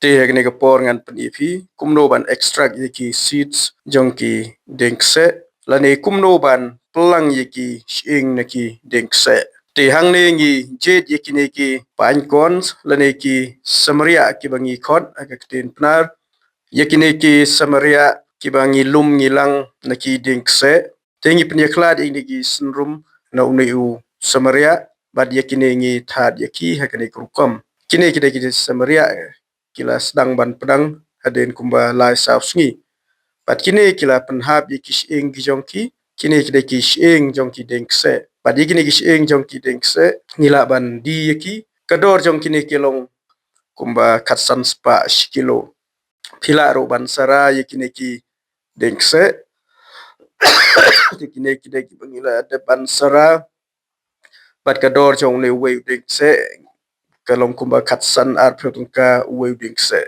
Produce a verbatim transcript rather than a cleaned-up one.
Te ha kane ka por ngan pyni ïa phi kumno ban extract ïa ki seeds jong ki dieng kseh, lane kumno ban plang ïa ki shyieng na ki dieng kseh. Te hangne ngi jied ïa kine ki pine cones lane ki samariah kiba ngi khot ha ka ktien Pnar. Ïa kine ki samariah kiba ngi lum ngi lang na ki dieng kseh. Te ngi pynïakhlad ïa kine ki synrum na une u samariah bad ïa kine ngi thad ïa ki ha kane ka rukom. Kine ki dei ki samariah ki la sdang ban pdang hadien kumba lai saw sngi. Bad kine ki la pynhap ïa ki shyieng ki jong ki, kine ki dei ki shyieng jong ki dieng kseh. Bad ïa kine ki shyieng jong ki dieng kseh ngi lah ban die ïa ki. Ka dor jong kine ki long kumba khatsan spah shi kilo. Phi lah ruh ban sara ïa kine ki dieng kseh. Te kine ki dei kiba ngi la dep ban sara. Bad ka dor jong une uwei u dieng kseh ka long kumba khatsan arphew tyngka uwei u dieng kseh.